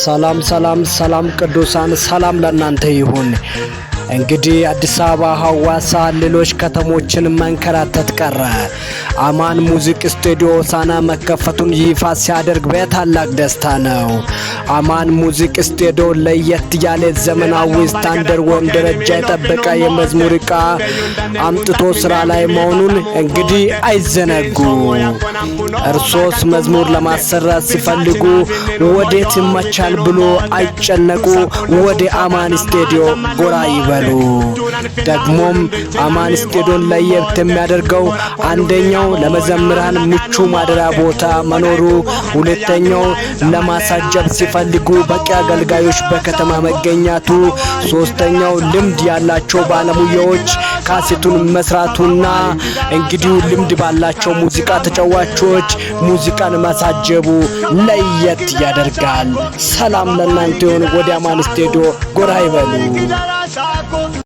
ሰላም ሰላም ሰላም ቅዱሳን፣ ሰላም ለእናንተ ይሁን። እንግዲህ አዲስ አበባ፣ ሐዋሳ፣ ሌሎች ከተሞችን መንከራተት ቀረ። አማን Music ስቱዲዮ ሆሳዕና መከፈቱን ይፋ ሲያደርግ በታላቅ ደስታ ነው። አማን Music ስቱዲዮ ለየት ያለ ዘመናዊ ስታንደርድ ወይም ደረጃ የጠበቀ የመዝሙር ዕቃ አምጥቶ ስራ ላይ መሆኑን እንግዲህ አይዘነጉ። እርሶስ መዝሙር ለማሰራት ሲፈልጉ ወዴት ይመቻል ብሎ አይጨነቁ። ወደ አማን ስቱዲዮ ጎራ ይበሉ። ደግሞም አማን ስቱዲዮን ለየት የሚያደርገው አንደኛው ለመዘምራን ምቹ ማደሪያ ቦታ መኖሩ፣ ሁለተኛው ለማሳጀብ ሲፈልጉ በቂ አገልጋዮች በከተማ መገኘቱ፣ ሶስተኛው ልምድ ያላቸው ባለሙያዎች ካሴቱን መስራቱና እንግዲሁ ልምድ ባላቸው ሙዚቃ ተጫዋቾች ሙዚቃን ማሳጀቡ ለየት ያደርጋል። ሰላም ለእናንተ ይሁን። ወደ አማን ስቱዲዮ ጎራ ይበሉ።